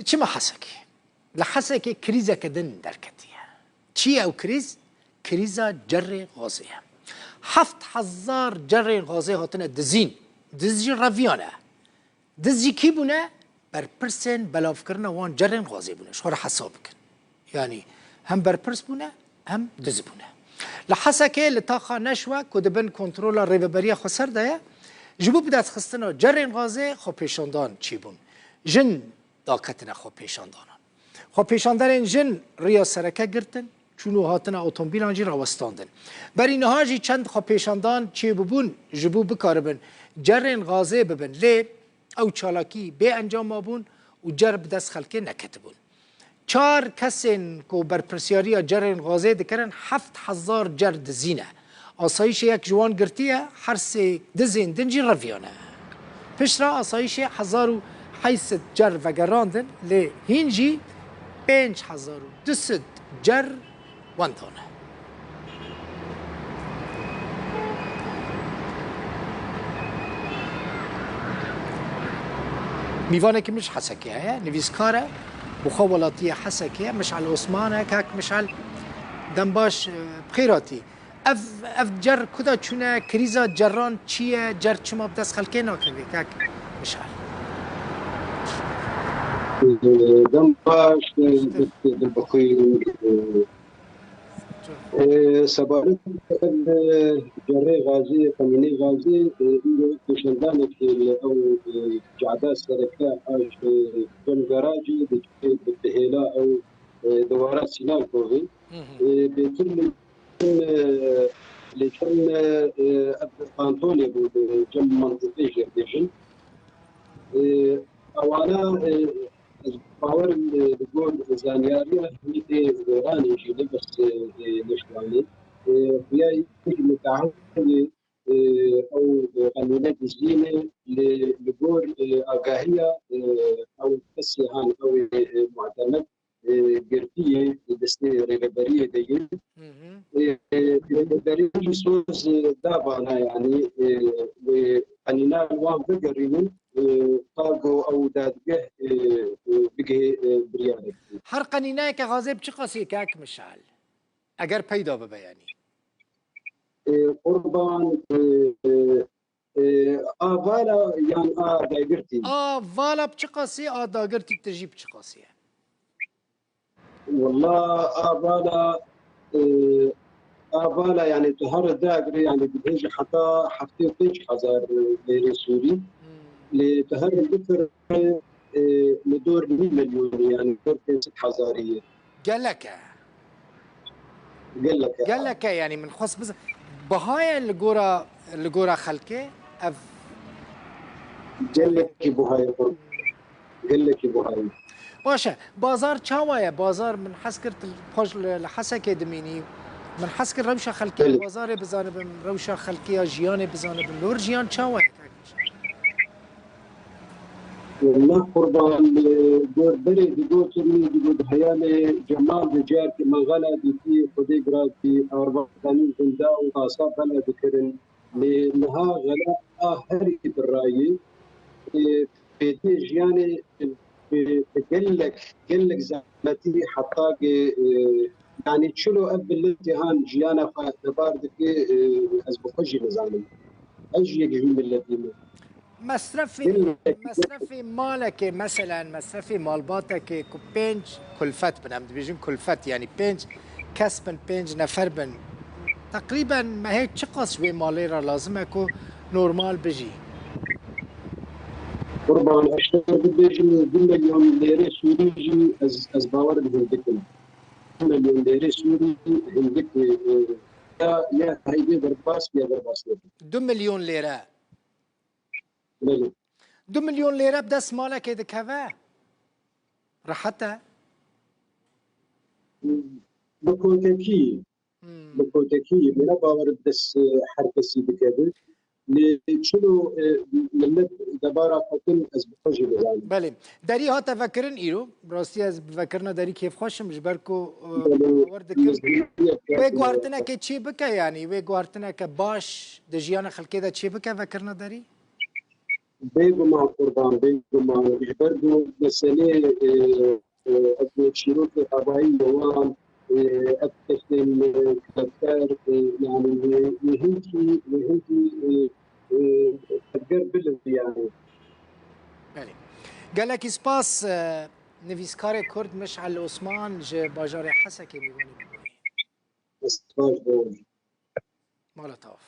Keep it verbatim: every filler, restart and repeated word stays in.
Çima Hesekê? Li Hesekê krîzeke din derketiye. Çi ye ew krîz? Krîza cerê gazê ye. Heft hezar cerên gazê hatine dizîn. Diz jî reviyane. Diz jî kî bûne? Berpirsên belavkirina wan cerên gazê bûne. Ji xwe re hesab bikin. Yanî hem berpirs bûne, hem diz bûne. Li Hesekê li taxa Neşwe ku di bin kontrola Rêveberiya Xweser de ye, ji bo bidestxistina cerên gazê xwepêşandan çêbûn. Jin daketine xwepêşandanan. Xwepêşanderên jin riya sereke girtin, çûn û hatina otomobîlan jî rawestandin. Berî niha jî çend xwepêşandan çêbûbûn ji bo bikaribin cerên gazê bibin, lê ew çalakî bê encam mabûn û cer bi dest xelkê neketibûn. Çar kesên ku berpirsiyariya cerên gazê dikirin, heft hezar cer dizî ne. Asayîşê yek ji wan girtiye, her sê dizên din jî reviyane. Piştre asayîşê hezar û heyt sed cer vegerandin, lê hîn jî pênc hezar û du sed cer wendane. Mîvanekî min ji Hesekê heye, nivîskar e, bi xwe welatiyê Hesekê ye, Mişel Osman e, kak Mişel, dem baş, e, bi xêr hatî. Ev, ev cer ku da çûne, krîza ceran çi ye, cer çima bi dest xelkê nakeve, kak Mişel? Dem baş, e, dilbixwîn, e, Ee, sebaret ev, e, cerê gazê, qenînê gazê, e, îro wek pêşandanekê li ew, e, cada sereke a ji Cem Garajê dike bi, bi hêla ew, e, dewara Sînalkovê. Hı hı. E, bêtir li, e, li Cem, e, e, ev kantonê bû, li Cem mantiqê jê bêjin. E, ewana, e, ez bawer im, e, li gor zanyariya hemî tê goranê jî ne bes, e, e, Neşwanê. E, xuya yek mutahilê, e, ew, e, qanûne dizîne li, li gor, e, agahiya, e, ew kesê han ew, e, muhtemed, e, girtiyê, di destê rêveberiyê de ye. Hı hı. E, e, rêveberî jî soz, e, da vana, yanî, e, wê qenîna li wan vegerînin, e, ta ku ew dadgeh, e, e, bigihê, e, biryarek. Her qenîneyeke gazê bi çi qasî ye kak Mişal? Eger peyda bibe yanî. E, Qurban, e, e, E, a vala yan a dagirtî? A vala bi çi qasî, a dagirtî tu jî bi çi qasî ye? Walla a vala, e, a vala yani tu her dagirê yani dibêje heta heftê û pênc hezar lêrê Sûrî. Hmm. Lê tu her bikir, e, li dor nîv milyonî yani dor pênc sed hezarî ye. Gelek e. Gelek e. Gelek e, yanî min xwest biz-, biha ye li gora, li gora xelkê ev. Gelekî buha ye, qurban. Gelekî buha ye. Baş e. Bazar çawa ye? Bazar min hez kir tu paş li, li Hesekê dimînî. Min hez kir rewşa xelkê Belê. Bazarê bizanibim, rewşa xelkê ya jiyanê bizanibim. Li wir jiyan çawa ye? Wela qurban, e, gor berê digotin, digot heyalê Cemal di carkê me xela dîtî, Xwedê giratî, arvadanî zinda û asa xela dikirin. Lê niha xela a herî birayî, e, pêtê jiyanê, e, gelek, gelek zehmetî heta ke, e, yanî çilo ev miletê han jiyana xwe tebar dike, e, ez bi xwe jî nizanim. Ez jî yek ji wî miletî me. Mesrefê, Gelek. Mesrefê malekê, meselen, mesrefê malbatekê ku pênc kulfet bin, em dibêjin kulfet, yanî pênc kes bin, pênc nefer bin, teqrîben mehê çiqas wê malê re lazim e ku normal bijî? Qurban, ez şer bibêjim, du milyon lêrê Sûrî jî ez, ez bawer bi hindik im. Du milyon lêrê Sûrî hindik, e, ya, ya heyvê derbas ya derbas nebe. Du milyon lêre. Belê. Du milyon lêre bi dest malekê dikeve? Rehet e? Bi kotekî. Hmm. Bi kotekî. Min ne bawer bi dest, e, her kesî dikeve. Lê çilo, e, milet debara xwe kin ez bi xwe jî dizanim. Belê. Derî hate vekirin îro. Rastî ez bi vekirina derî kêfxweş im, ji ber ku, e, Belê. Bawer dikim. Wê guhertinekê çê bike, yanî wê guhertineke baş di jiyana xelkê de çê bike vekirina derî? Bêguman qurban, bêguman. Ji ber ku meselê, e, e, ev çîrokê avayî ye wan, e, ev kesên, e, kifetkar, e, yani wê, wê hinkî, wê hinkî, e, e, tevger bilind yani. Belê. Gelekî spas, e, nivîskarê Kurd Mişel Osman ji bajarê Hesekê mêvanê min bûye. Spas bû. Mala tav.